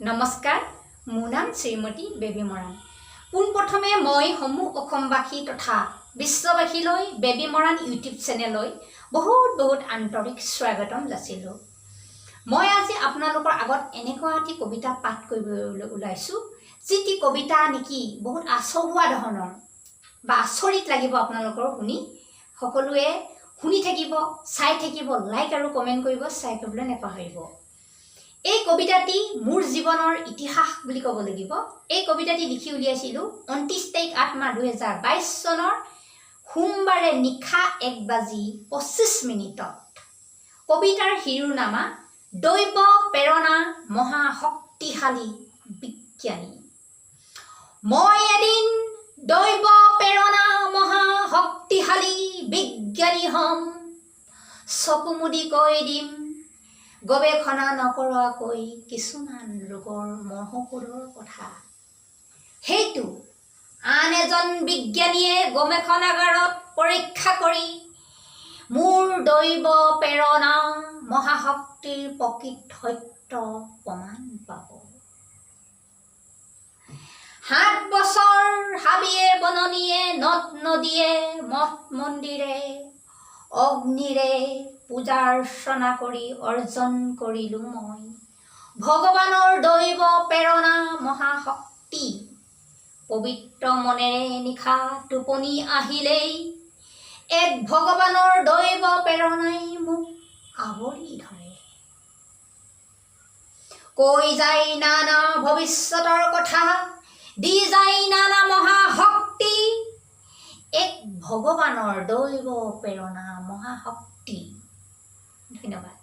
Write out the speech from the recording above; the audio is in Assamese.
নমস্কাৰ, মোৰ নাম শ্ৰীমতী বেবী মৰাণ। পোনপ্ৰথমে মই সমূহ অসমবাসী তথা বিশ্ববাসীলৈ বেবী মৰাণ ইউটিউব চেনেললৈ বহুত বহুত আন্তৰিক স্বাগতম যাচিলোঁ। মই আজি আপোনালোকৰ আগত এনেকুৱা এটি কবিতা পাঠ কৰিবলৈ ওলাইছোঁ, যিটি কবিতা নেকি বহুত আচহুৱা ধৰণৰ বা আচৰিত লাগিব আপোনালোকৰ শুনি। সকলোৱে শুনি থাকিব, চাই থাকিব, লাইক আৰু কমেণ্ট কৰিব, শ্বেয়াৰ কৰিবলৈ নাপাহৰিব। এই কবিতাটি মোৰ জীৱনৰ ইতিহাস বুলি ক'ব লাগিব। এই কবিতাটি লিখি উলিয়াইছিলোঁ 29 তাৰিখ 8 মাহ 2022 চনৰ সোমবাৰে নিশা 1 বাজি 25 মিনিটত। কবিতাৰ শিৰোনামা "দৈৱ প্ৰেৰণা মহাশক্তিশালী বিজ্ঞানী"। মই এদিন দৈৱ প্ৰেৰণা মহাশক্তিশালী বিজ্ঞানী হ'ম। চকু মুদি কৈ দিম, গৱেষণা নকৰাকৈ কিছুমান ৰোগৰ মহৌষধৰ কথা। সেইটো আন এজন বিজ্ঞানীয়ে গৱেষণাগাৰত পৰীক্ষা কৰি মোৰ দৈৱ প্ৰেৰণা মহাশক্তিৰ প্ৰকৃত সত্য প্ৰমাণ পাব। 7 বছৰ হাবিয়ে বননিয়ে, নদ নদীয়ে, মঠ মন্দিৰে, অগ্নিৰে পূজা অৰ্চনা কৰি অৰ্জন কৰিলোঁ মই ভগৱানৰ দৈৱ প্ৰেৰণা মহাশক্তি। পবিত্ৰ মনেৰে নিশা টোপনি আহিলেই এক ভগৱানৰ দৈৱ প্ৰেৰণাই মোক আৱৰি ধৰে। কৈ যায় নানা ভৱিষ্যতৰ কথা, দি যায় নানা মহাশক্তি, এক ভগৱানৰ দৈৱ প্ৰেৰণা মহাশক্তি। ধন্যবাদ।